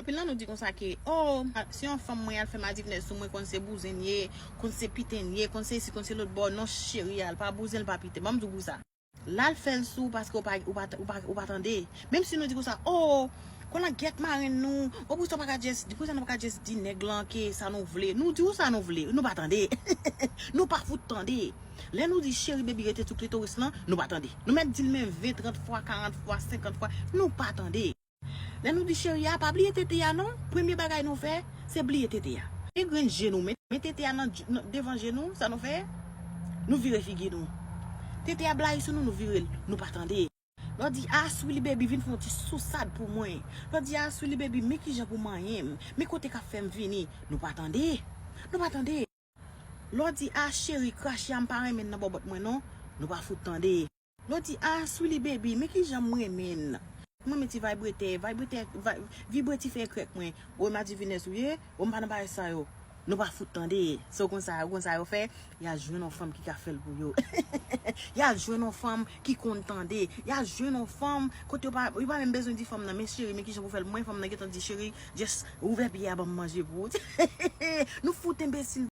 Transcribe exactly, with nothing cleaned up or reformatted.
Anpil nan nou di konsa ke, oh, si yon fanm mwen al fè madivnèz sou mwen, konn se bouzen l ye, konn se piten l ye, konn se isi, konn se lòt bò, non cheri, al pa bouzen l, pa piten. Ban m di w pou sa. L al fè l sou paske ou pa, ou pa, ou pa, ou pa tande. Menm si nou di konsa, oh, konn la gèt marenn nou, oh, poukisa nou pa ka just, poukisa nou pa ka just di nèg lan ke sa nou vle. Nou di w sa nou vle, nou pa tande. Nou pa fout tande. Lè nou di cheri baby rete sou klitoris lan, nou pa tande. Nou mèt di l men ven, trant fwa, karant fwa, senkant fwa, nou pa tande. Lè nou di cheri a, pa bliye tete a non. Premye bagay nou fè, se bliye tete a. Men grenn je nou, men, men tete a nan, nan, devan je nou, sa nou fè? Nou vire figi nou. Tete a blayi sou nou, nou vire l, nou pa tande. Lè w di, ah, Swili baby, vin fè yon ti sousad pou mwen. Lè w di, ah, Swili baby, men kijan pou manyen m. Men kote k ap fè m vini. Nou pa tande. Nou pa tande. Lè w di, ah, cheri, krache a, m pa renmen nan bòbòt mwen non. Nou pa fout tande. Lè w di, ah, Swili baby, men kijan m renmen l. M renmen ti vibratè, vibratè, vi-, vibre ti fè krèk mwen. Ou e madivnèz ou ye, ou m pa nan bagay sa yo. Nou pa fout tande. Se w konn sa, ou konn sa yo fè, y al jwenn yon fanm ki ka fè l pou yo. Y al jwenn yon fanm ki konn tande. Y al jwenn yon fanm, kote yo pa, yo pa menm bezwen di fanm nan, men cheri, men kijan pou fè l. Mwen, fanm nan gentan di, cheri, just ouvè pye a, ban m manje pou ou. Nou fout enbesil.